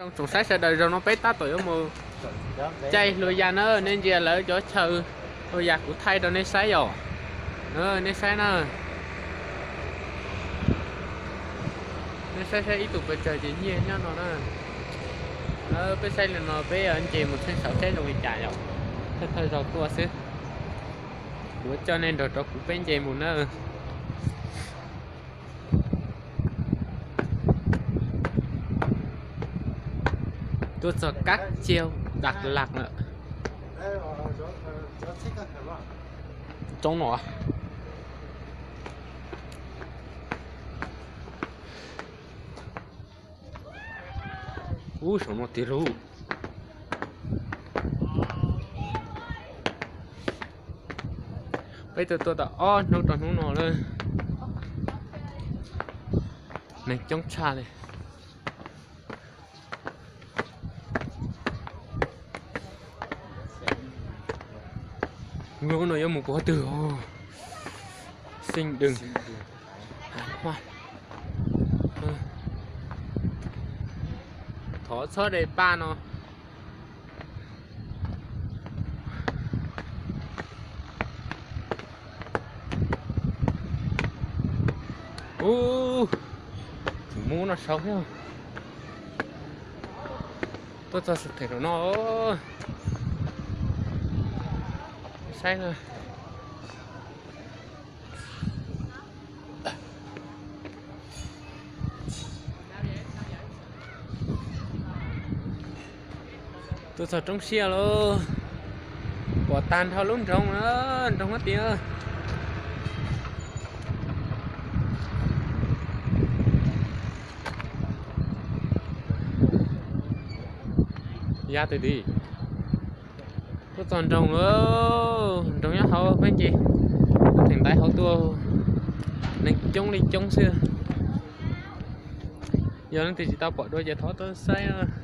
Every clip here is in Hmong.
Tsoom saib sawv daws, zaum no peb tab tom yuav mus caij hlua yas na, nej ntsia lawv cov chaw hlua yas kuv thaij rau nej saib yom. Nej saib na, nej saib saib ib tug pes tsawg ces nyiaj nyob no na. Peb saib li no peb nce mus txheej saum seb zoo li cas yom. Thawj thawj zaug tuaj xwb, kuv coj nej nrog rau kuv peb nce mus na. Tuaj txog Cáp Treo, Dak Lak lawm. Tsoov no. Ub, saum no tiag lauj. Peb tuaj tuaj tau ob hnub rau hnub no lawm, neeg coob tshaj li. Lub no yuav mus puag twg? Xeeb Dees, Hav Huaj. Thov txhob de paj no. Ub, tsis muaj no saud thiab. Tuaj txog saum theem no, saib na. Tuaj txog roob siab lauj, pom tag nrho lub nroog na, nroog hab tias. Ya twg tid? Tuaj txog nroog, nroog nyob hauv peb nce, theem ntaiv hauv tuaj, neeg coob li coob xwb. Yog leej twg tsis tau pom dua ces thov tuaj saib.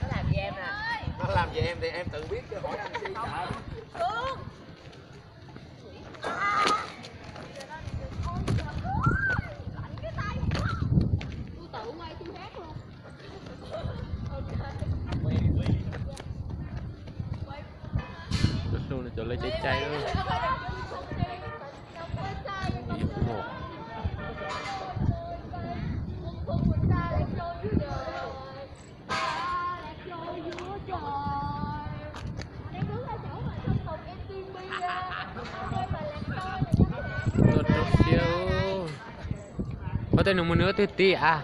Nó làm gì em nè? Nó làm gì em thì em tự biết chứ, hỏi anh chi trời. Cov hlub no cov lawv cai cai lawm. Tuaj rau siab. Ua tej nus mus nws twg ti a?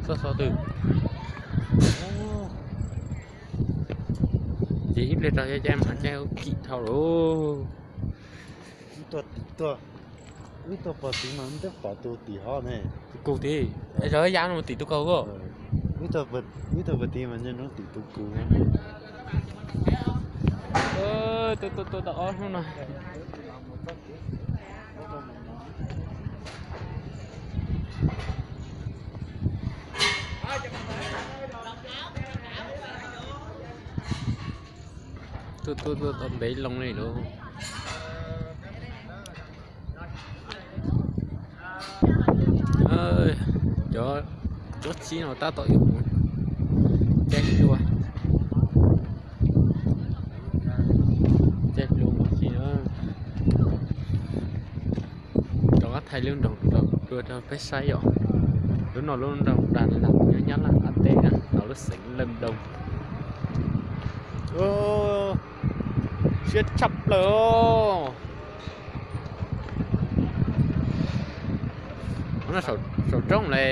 Xov xov twg? Ces ib pliag rau cov cai mas cai kim dhau lawm. Wb tuaj pog tid mas twb pom tus tim hov ne. Tus kaug tid, zog ya no tim tus kaug. Wb tuaj pog tid mas nyob nroo tim tus kaug. Tuaj tuaj tau ob hnub no. Tuaj tuaj tuaj tau ntev loo li lauj. Cov tsob tsib no tab tom yuav mus caij hlua, caij hlua mus si na. Rov qab thaij lub nroog rau dua rau peb saib yom. Lub no lub nroog Đà Lạt nyob Nyab Laj qab teb na, hauv lub xeev Lâm Đồng. Siab tshaj plaws. Saum roob li.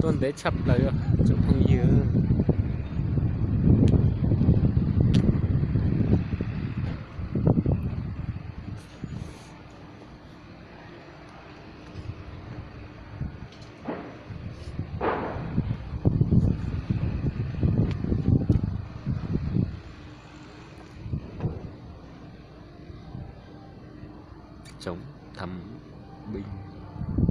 Tuaj ntev tshaj plaws tsoom phooj ywg. Chống tham nhũng.